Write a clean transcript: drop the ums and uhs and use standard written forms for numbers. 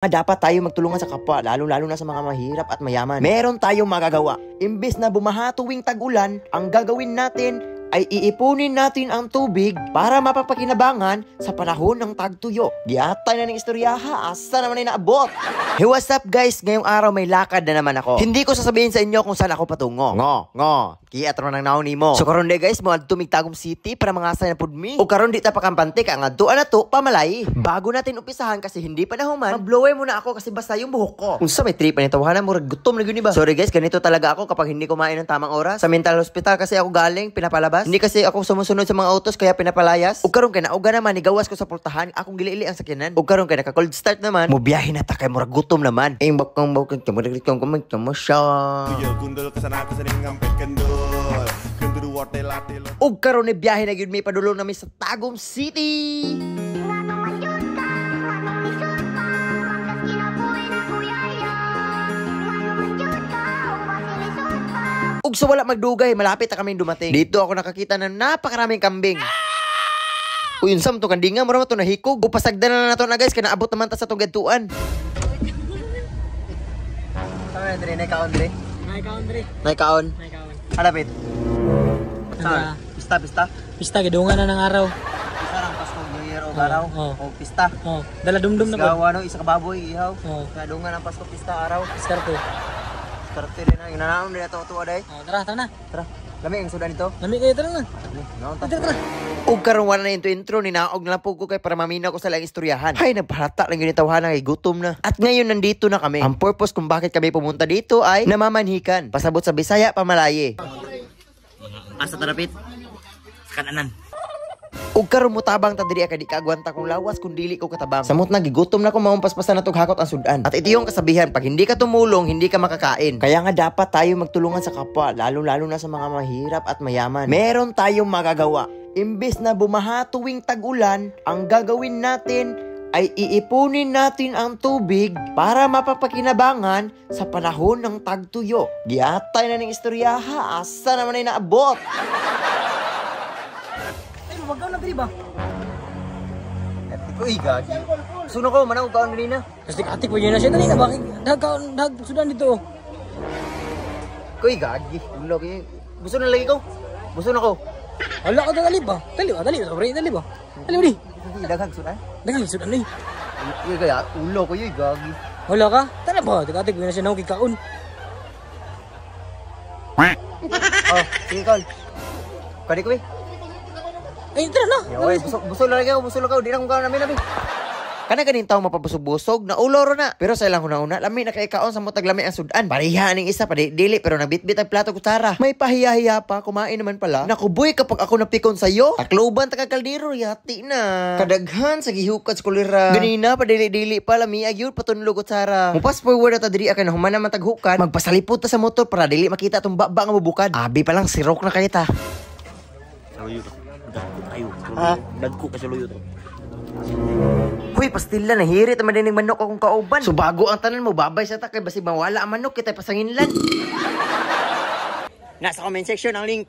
Dapat tayo magtulungan sa kapwa, lalo-lalo na sa mga mahirap at mayaman. Meron tayong magagawa. Imbes na bumaha tuwing tag-ulan, ang gagawin natin ay iipunin natin ang tubig para mapapakinabangan sa panahon ng tagtuyo. Giatay na ng istoryaha, asa naman ay naabot? Hey, what's up, guys? Ngayong araw may lakad na naman ako. Hindi ko sasabihin sa inyo kung saan ako patungo. Ngo, ngo, kiat ron ang naon nimo. So karon de, guys, mo adto mig Tagum City para mangasa na pud mi. O karon di ta pakampante ka nga adtuan na to pamalay. Bago natin umpisahan kasi hindi pa nahuman, mag-blower muna ako kasi basta yung buhok ko. Unsa may trip ni tawahan, murag gutom na gyud ni ba? Sorry guys, ganito talaga ako kapag hindi kumain ng tamang oras. Sa mental hospital kasi ako galing, pinapalabas. Hindi kasi ako sumusunod sa mga utos kaya pinapalayas. Ug karon kay nauga naman, nigawas ko sa pultahan, akong giliili ang sakyanan. Ug karon kay naka cold start naman, mubiyahe na ta kay murag gutom naman. Ay bakang bakang tumurag kum siya. Tuyul gundul kesana kesini ngampet kendul Kendul wote lati lo. Ug karon ni biyahe na gyud mi, padulong nami sa Tagum City. Nganong manjud ka, nganong lisod pa, manggas kinabuhi na kuyaya. Nganong manjud ka, o lisod pa. Ug sa wala magdugay, malapit na kaming dumating. Dito ako nakakita ng napakaraming kambing. Uy, unsa man to kandinga, mura man to nahikog. O pasagdan na na to na, guys, kay naabot naman ta sa tong gadtuan. Tama Andre, nay kaon dre. Nay kaon dre. Nay kaon. Nay kaon. Hanapit. Sa pista pista. Pista gidungan na ng araw. Pista ng Pasko, New Year o araw Oh. o pista. Oh, dala dumdum na po. Gawa no, isa ka baboy ihaw. Oh. Kadungan ang Pasko pista araw. Diskarte. Diskarte din na ginanaon din ato ato aday. Oh, tara, tara na. Tara. Lami ang sudan nito. Lami kayo, tara na. Tara, tara. Ug karon wala na into intro ni naog na lang po ko kay para maminaw ko sa lang istoryahan. Hay, nagparata lang yun tawhana kay gutom na. At ngayon nandito na kami. Ang purpose kung bakit kami pumunta dito ay namamanhikan. Pasabot sa Bisaya, pamalaye. Asa tarapit? Sa kananan. Ug karon mutabang ta diri kay di kaagwanta kong lawas kung dili ko katabang. Samot na gigutom na ko maumpaspasan na tog hakot ang sudan. At ito yung kasabihan, pag hindi ka tumulong, hindi ka makakain. Kaya nga dapat tayo magtulungan sa kapwa, lalo-lalo na sa mga mahirap at mayaman. Meron tayong magagawa. Imbes na bumaha tuwing tag-ulan, ang gagawin natin ay iipunin natin ang tubig para mapapakinabangan sa panahon ng tagtuyo. Giatay na ng istoryaha, asa naman ay naabot? Ay, wag na diri ba? Uy, gagi. Suno ko, manang kaon ganina. Kasi ate ko yun na siya dali na bakit dag kaon dag sudan dito. Kuy, gagi. Ulo kay. Gusto na lagi ko. Gusto na ko. Wala ka dali ba? Dali ba? Dali ba? Sobre, dali ba? Dali ba di? Daghang sudan. Daghang sudan ni. Uy, kaya ulo ko yoy, gagi. Wala ka? Tara ba? Ate ko yun na siya naog kaon. Oh, sige kol. Kadi ko eh. Ay, tara na. Yoy, busog busog na lagi ako, busog na ako. Di na kong kaon namin namin. Kana ganing tao mapabusog-busog na uloro na. Pero sa ilang una-una, lami na kay kaon sa mutag lami ang sudan. Pareha aning isa pa dili pero nagbitbit ang plato kutsara. May pahiya-hiya pa, kumain naman pala. Nakuboy kapag ako napikon sayo. Takloban ta ka kaldero, yati na. Kadaghan sa gihukad sa kulira. Ganina pa dili-dili pa lami agyud patunlo kutsara. Mupas forward ta diri kay nahuman naman taghukan. Magpasalipot ta sa motor para dili makita tong baba nga mubukad. Abi pa lang sirok na kay ta. Sa luyo to. Dagko kayo. Ha? Dagko ka sa luyo to. Huy, pastila, nahirit naman din ng manok akong kauban. So bago ang tanan mo, babay sa ta kay basig mawala ang manok, kita pasanginlan. Nasa comment section ang link.